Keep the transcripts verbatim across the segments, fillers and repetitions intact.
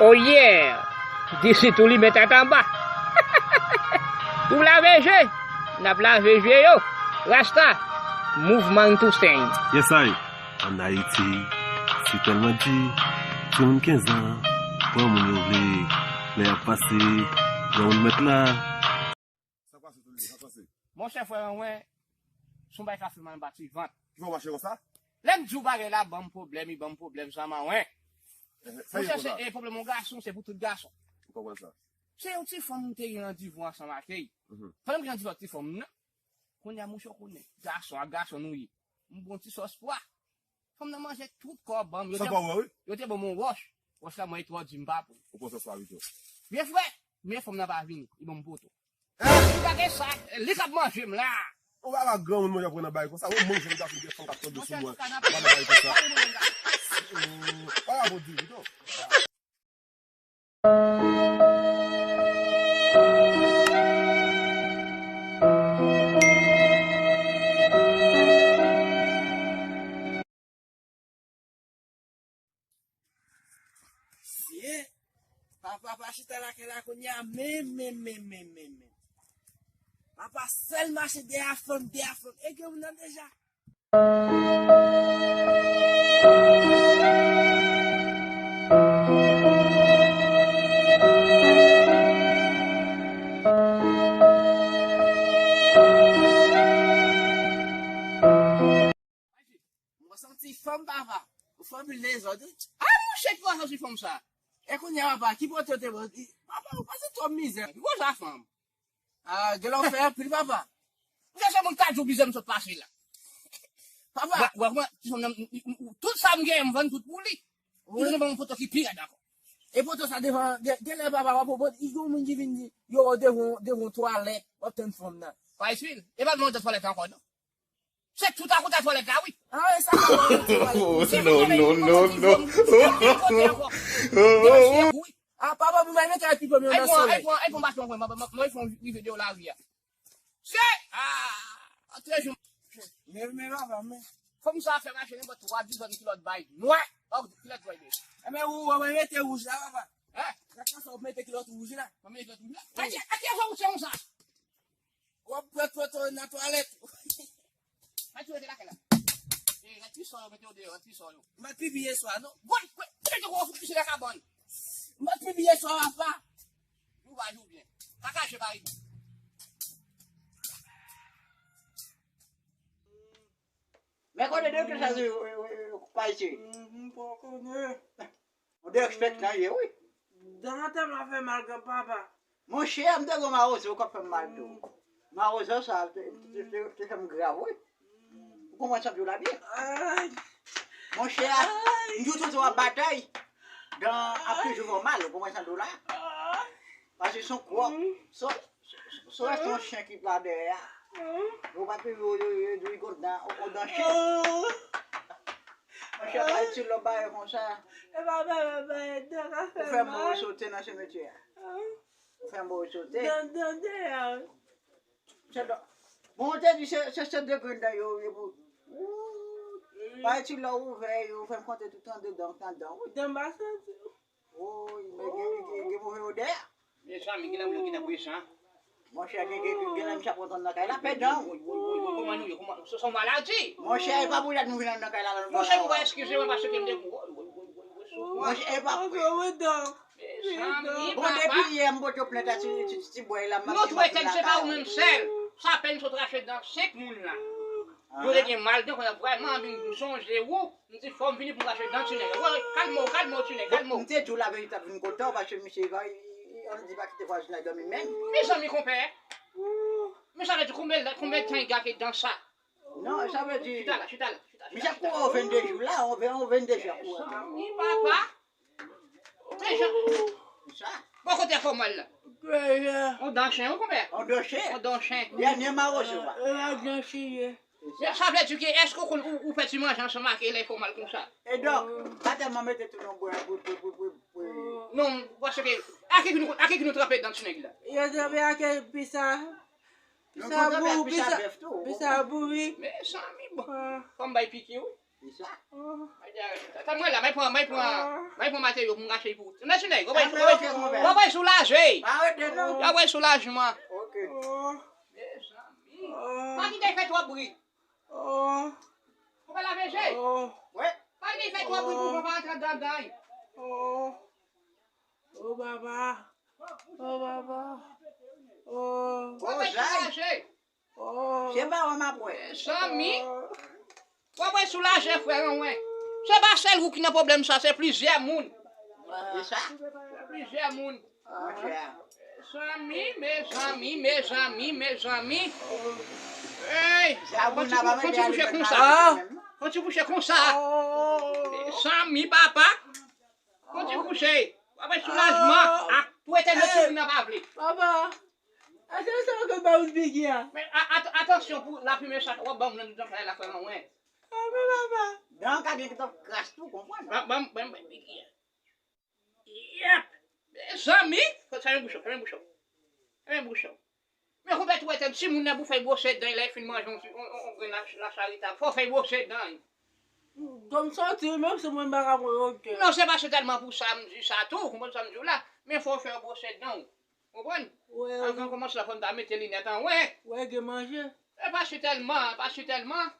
Oh yeah! Disi tou li met tèt anba. Ou lave je, n ap lave je yo. Rasta, move mind to sing. Yes I. Ann Ayiti, se tèlman di, timoun kenz an, pran moun yo vle, lè y ap pase, granmoun mèt la. Sa k pase, Tony? Sa k pase? Monchè, frè mwen, se yon bagay k ap fè m anba ti vant. Ki fè w mache konsa? Lè m di w bagay la ban m pwoblèm, li ban m pwoblèm sa mwen. Sa ye konsa? Monchè, se e pwoblèm yon gason, se pou tout gason. M konprann sa. Se yon ti fanm m te gen randevou ansanm ak li. Pandan m gen randevou ak ti fanm nan, kounye a monchè, w konnen, gason ak gason nou ye. M pran ti sòs pwa. Fanm nan manje tout kò ban m. Yo te, yo te ban m yon wòch. Wòch la mwen etwòdi m pa pran. Ou pran sòs pwa pito. Byen frè, men fanm nan pa vini. Li ban m poto. Li gade sa, li k ap manje m la. Ou pa wè granmoun mwen ap pran nan bagay konsa. Ou manje m ta fin gen fanm k ap tonbe sou mwen. Ou pa nan bagay konsa. Ou pa ka pran diri non. Ye, papa pa chita lakay la kounye a menm, menm, menm, menm, menm, menm. Papa sèl mache dèyè fanm, dèyè fanm. E gen moun nan deja. Mwen santi fanm papa. Ou fè anpil dezòd wi. A monchè ki pase sou fanm sa. E kounye a papa, ki pote w te pote? Papa, ou pase twòp mizè. Ki koze a fanm? A, gen lè w fè anpil papa. Ou se moun ka di w bizè m sot pase la. Papa. Wè, wè, wè, ti fanm nan, m, m, m, tout sa m genyen, m vann tout pou li. Li tounen ban m yon poto ki pi rèd ankò. E poto sa devan, gen, gen lè papa w ap pran poto, gen yon moun ki vin di, yo, devan, devan twalèt, w ap tann fanm nan. Pa eswil. E pa devan twalèt ankò non. Se tout akote twalèt la, wi. Ah, e sa papa w di, twalèt. Oh, non, non, non, non. A, papa, pou mwen mete ak pipo m yo nan solèy. Ay, pran, ay, pran baton, mwen, mwen, mwen, mwen fè yon rive deyò lari a. Se, a, antre jou. Men, men, papa, men. Fanm sa fè mache nenpòt twa dizòn kilòt bay. Nwè. Kilòt nwè de. E men, ou, ou mete wouj la, papa. Hein? Sa k fè w mete kilòt wouj la? Mwen mete kilòt wouj la? Wi. Atè, atè, fè wouj sa konsa. W ap pran poto nan twalèt. Mwen tou rete lakay la. E, rèt pi sò yo, mete yo deyò, rèt pi sò yo. M pa t pipi yè swa, non. Gòl, gòl, mete gwo fout pise nan kabann. M pa t pipi yè swa, papa. Jou pa jou byen. Kaka je pa rive. Men kote de ke sa se, e, e, e, pa isi. M pa konnen. Ou de ekspèk nan ye, wi. Dòmantè m ap fè mal, granpapa. Monchè, m te gen mawozo k ap fè m mal tou. Mawozo sa te, te, te, te fè m grav, wi. Ou konprann sa m di w la byen? Monchè, m di w tout w ap batay, dan ap toujou fè w mal, ou konprann sa m di w la? Paske se yon kwòk, se, se, se rèste yon chen ki pa dèyè a. Ou pa toujou, yo, yo, yo, yo, yon dan, yon dan chen. Monchè, pa itil lòt bagay konsa. E pa bagay, bagay, dan ka fè mal. Ou fè mò sote nan simetyè a. Ou fè mò sote. Dan, dan dèyè a. Se dan. Bon, ou te di se, se, se de grenn dan yo, yo pou. Pa itil lè ou ouvè yo, fè m konte tout andedan, andedan, wi. Dan pa santi. Woy, men gen, gen, gen move odè. Mezanmi, gen nan moun ki nan presan. Monchè, gen, gen, gen, gen nan misye ap antann nan kay la, pè dan. Woy, woy, woy, woy, kòman nou ye? Kòman, se, se yon maladi. Monchè, e pa pou dat nou vin nan kay la, la, nou. Monchè, nou va eskize mwen paske m te. Woy, woy, woy, woy, woy, woy, woy. Monchè, e pa pou. Mezanmi, papa. Bon, depi yè, m pote plent a ti, ti, ti, ti bway la, m ap di m ap vin lakay ou. Non, se pa ou menm sèl. Sa pèn sot rache dan senk moun la. Yo te gen mal dan, kounye a vrèman vin sonje ou. M di fò m vini pou m rache dan ti nèg la. Wè, kalme w, kalme w, ti nèg, kalme w. M te di w laverite ap vin kontan w, paske misye, ann di pa kite vwazinay dòmi menm. Mezanmi, konpè. Men sa vle di konbyen, konbyen tan li gate dan sa? Non, sa vle di. Chita la, chita la, chita la. Misye ap kouri yon vennde jou la, yon ven-, yon vennde jou ap kouri. Mezanmi, papa. Deja. Sa. Bon, kote fòmal la? On dan chen, ou konpè? On dan chen. On dan chen. Dènye mawozo a. E la dan chen ye. Sa vle di ke èske ou konn ou, ou fè ti manje ansanm ak lè fòmal konsa? E donk, pa tèlman mete tou nan bwè pou, pou, pou, pou, pou. Non, paske, a ki nou, a ki nou tranpe dan ti nèg la? Yo tranpe ak pisa. Pisa bouri, pisa, pisa bouri. Mezanmi, bon. Fò m bay piki, wi. Tann mwen la, mwen pran, mwen pran, mwen pran materyo pou m rache pou ou. Mèsi nèg, w ap soulaje. W ap soulaje. Mezanmi. Pa kite l fè twòp bri. Ou pa lave je. Pa kite l fè twòp bri pou w pa antre anndan. Oh papa. Oh papa. Oh. Ou ap soulaje. Oh. Se pa wè m ap wè. Mezanmi. W ap wè soulaje frè Ranwen. Se pa sèl ou ki nan pwoblèm sa, se plizyè moun. Se sa? Se plizyè moun. Mezanmi, mezanmi, mezanmi, mezanmi. Ey, fon ti kouche konsa. Fon ti kouche konsa. Mezanmi papa. Fon ti kouche. W ap wè soulajman. Ak pou etènèl sou moun nan pa vle. Papa. Ase sa ke ba ou piki a. Men atansyon pou lafimen sa w ap ban m nan tout zafè la frè mwen. Anmè papa. Dan ka gen ki t ap kras tou konprann. Ban m ban m ban m piki a. Yep. Mezanmi. Fèmen bouch ou, fèmen bouch ou. Fèmen bouch ou. Men konpè tou etèn timoun nan pou fè bwose dan lè fin manje yon grenn lacharitab. Fò fè bwose dan. Kòm sòti menm se mwen m pa ka mwen oke. Non se pa se tèlman pou sa m di sa tou. Konprann sa m di w la. Men fò fè bwose dan. Konprann? Avan kòmanse la fò n ta mete linèt an wè. Wè gen manje. E pa si tèlman, pa si tèlman.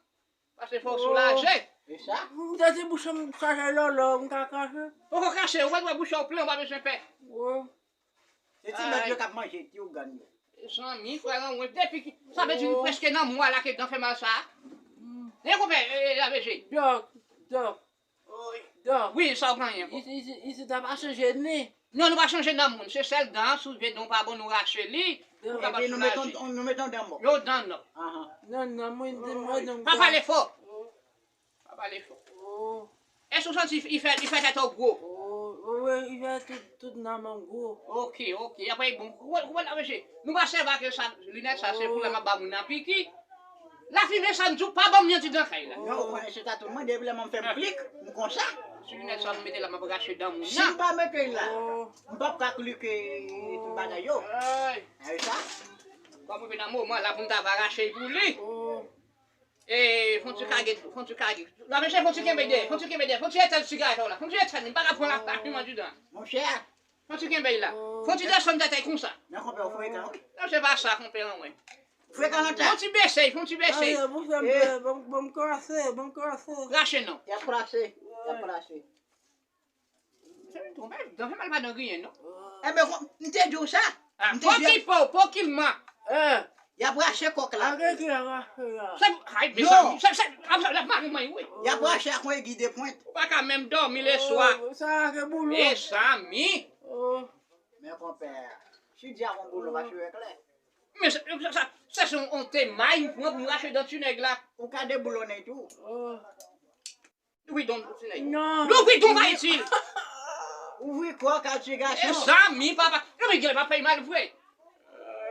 Paske fò w soulaje. E sa? M santi bouch m chaje lòlò, m ka krache. Poko krache, ou mèt wè bouch ou plen, ou pa bezwen pè. Se ti bèt yo k ap manje ti ougan yo. Mezanmi frè Ranwen depi ki sa vle di nou prèske nan mwa la ke dan fè mal sa. Nen konpè, la veje. Dòk, dòk. Wi, sa w genyen ankò? Isit ap chanje nen. Non, nou pa chanje nan moun. Se sèl dan an, si w vye dan w pa bon, nou rache li. Epi nou mete yon dan mò. Yon dan nò. Nan nan mwen, mwen dan. Pa pale fò. Pa pale fò. Èske w santi li fè li fè tèt ou gwo? Wi, li fè tout tout nan mwen gwo. Ok, ok. Apre bon, ou konprann sa mesye? Nou pa sèvi ak sa linèt sa se pou lè m ap ba moun nan piki. Lafimen sa m di w pa ban m yon ti dan kay la. Non, ou konnen se ta tou mwen depi lè m fè m plik, m konsa. Si linèt sa m mete la m ap rache dan moun nan. Si m pa mete l la, m p ap ka klike tout bagay yo. Ay sa. Kòm rive nan moman la pou m ta va rache l pou li. E fon ti kage, fon ti kage. La mesye fon ti kenbe dèyè, fon ti kenbe dèyè, fon ti etèn sigarèt ou la, fon ti etèn, m pa ka pran la lafimen andidan. Monchè, Fon ti kenbe l la. Fon ti desann tèt li konsa. Nan konpè ou frekan wi. Non se pa sa konpè an mwen. Frekan nan tèt. Fon ti bese, fon ti bese. Ayo, bon fè m, bon, bon, bon, m krase, bon, m krase. Krache non. Y ap krache. Y ap krache. Se vin twonpe, dan fè mal pa nan griyen non. Enben m te di w sa. M te di w. Pokilman. Y ap rache kòk la. Anrete rache la. Se, ay, mezanmi, se, se, ap, ap, ap mari mwen, wi. Y ap rache ak yon egi de pwent. Ou pa ka menm dòmi leswa. Oh, sa se boulon. Mezanmi. Oh. Men konpè, si di a yon boulon, pa sou eklè. Men sa, sa, sa, sa se yon, yon temay m pran pou m rache dan ti nèg la. Ou ka deboulonnen tou. Oh. Louvri don ti nèg. Non. Louvri don pa itil. Ouvri kò w ka ti gason. Mezanmi papa. Louvri gèl pa fè mal vre.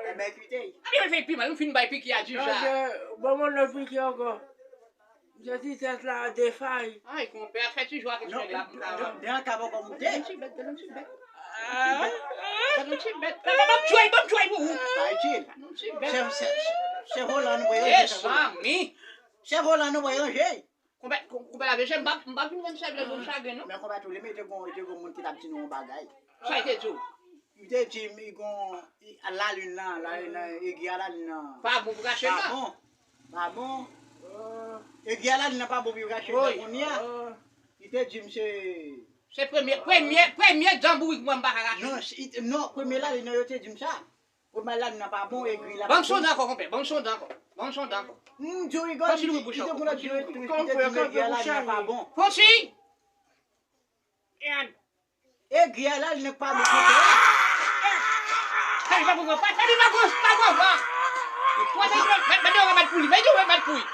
Ebyen kite. Ebyen fè pi mal, m fin bay piki a dija. Ban mwen lòt piki ankò. Jezi tèt la defay. Ay konpè, fè ti jwa ke ti nèg la. Dan ka poko moute. Gade yon ti bèt, gade yon ti bèt. Gade yon ti bèt. Ban m tchwey, ban m tchwey pou ou. Pa itil. Gade yon ti bèt. Se, se, se volan nou voye. Mezanmi. Se volan nou voye. Konpè, konpè la veje, m pa, m pa vin menm sèvi lòt moun chagren non. Men konpè tou li mete gon, te gon moun ki t ap di nou yon bagay. Sa li te di w? Li te di m li gon lalin nan, lalin nan, egi a lalin nan. Pa bon pou rache dan. Pa bon. Pa bon. Egi a lalin nan pa bon pou yo rache dan kounye a. Li te di m se. Se premye, premye, premye dan bourik mwen m pa ka rache. Non, non, premye lalin nan yo te di m sa. Ou mal la nan pa bon egri la. Ban m sonde ankò konpè, ban m sonde ankò. Ban m sonde ankò. M di w Igò li te konn ap di egri la nan pa bon. Fonsi. Egri la li nan pa bon konpè. Fè li pa bon, fè li pa bon, pa bon. Mwen te di mwen mèt pou li, mwen te di mwen mèt pou li.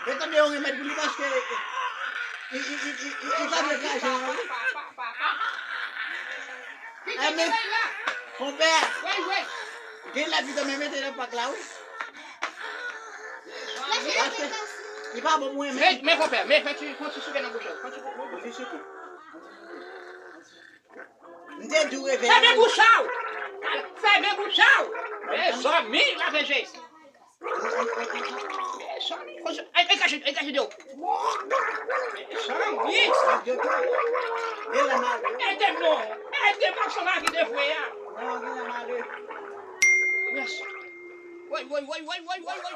Mwen tande yon remèd pou li paske li pa vle kraze an wi. Enben konpè, gen lè pito men mete nan pak la wi. Paske li pa bon pou enmen. Men konpè, men fè ti, fè ti souke nan bouch ou. Fè ti souke. M te di w reveye. Fèmen bouch ou. Fèmen bouch ou. Mezanmi la veje. Ay, ay, kache, ay, kache de ou. Sa wi. Ede m non. Ede m ak sa lavi de frè a. Yes. Woy, woy, woy, woy, woy, woy, woy.